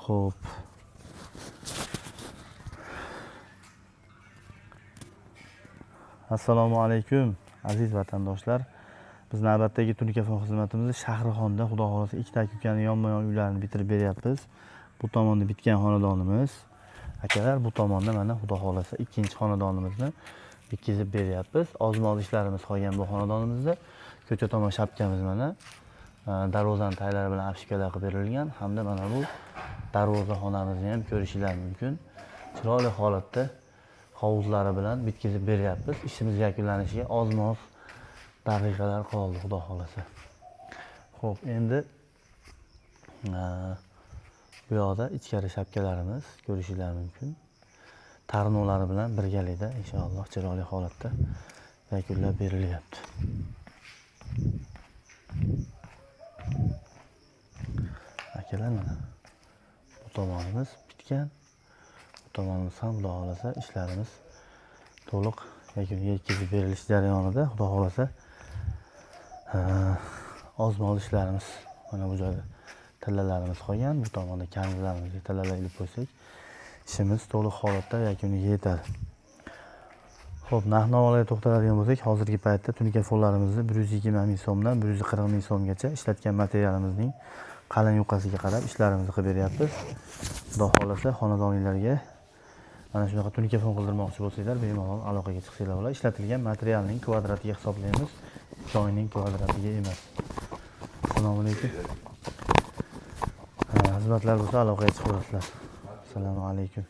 Xo'p. Assalomu alaykum aziz vatandoshlar. Biz navbatdagi tunikafon xizmatimizni Shahrixonda xudo xohlasa ikkita aka-ukani yonma-yon uylarini bitirib beryapmiz. Bu tomonda bitgan xonadonimiz. Akalar, bu tomonda mana xudo xohlasa ikkinchi xonadonimizni bitkazib beryapmiz. Ozmoz ishlarimiz qolgan bu xonadonimizda. Ko'cha tomon shapkamiz mana. Darvozani taylari bilan apshikalar qilib berilgan hamda mana bu darvoza xonamizni ham ko'rishinglar mumkin. Chiroyli holatda hovuzlari bilan bitkazib beryapmiz. Ishimiz yakunlanishiga ozmoz daqiqalar qoldi, xudo xohlasa. Xo'p, endi bu yoqda ichkari shapkalarimiz ko'rishinglar mumkin. Tarnovlari bilan birgalikda inshaalloh chiroyli holatda yakunlab berilyapti. Akalar, mana bu tomonimiz bitgan. Bu tomonimiz ham xudo xohlasa ishlarimiz to'liq yakuniga yetkazib berilish jarayonida xudo xohlasa ozmoz ishlarimiz mana bu joyda tillalarimiz qolgan. Bu tomonda karnizlarimizga tillalar ilib qo'ysak, ishimiz to'liq holatda yakuniga yetadi. Xo'p, narx-navolarga to'xtaladigan bo'lsak, hozirgi paytda tunikafonlarimizni 120 ming so'mdan 140 ming so'mgacha ishlatgan materialimizning qalin yuqasiga qarab ishlarimizni qilib beryapmiz. Xudo xohlasa xonadoninglarga mana shunaqa tunikafon qildirmoqchi bo'lsanglar, bemalol aloqaga chiqsanglar bo'ladi. Ishlatilgan materialning kvadratiga hisoblaymiz, joyning kvadratiga emas. Assalomu alaykum. Xizmatlar bo'lsa aloqaga chiqaverasizlar. Assalomu alaykum.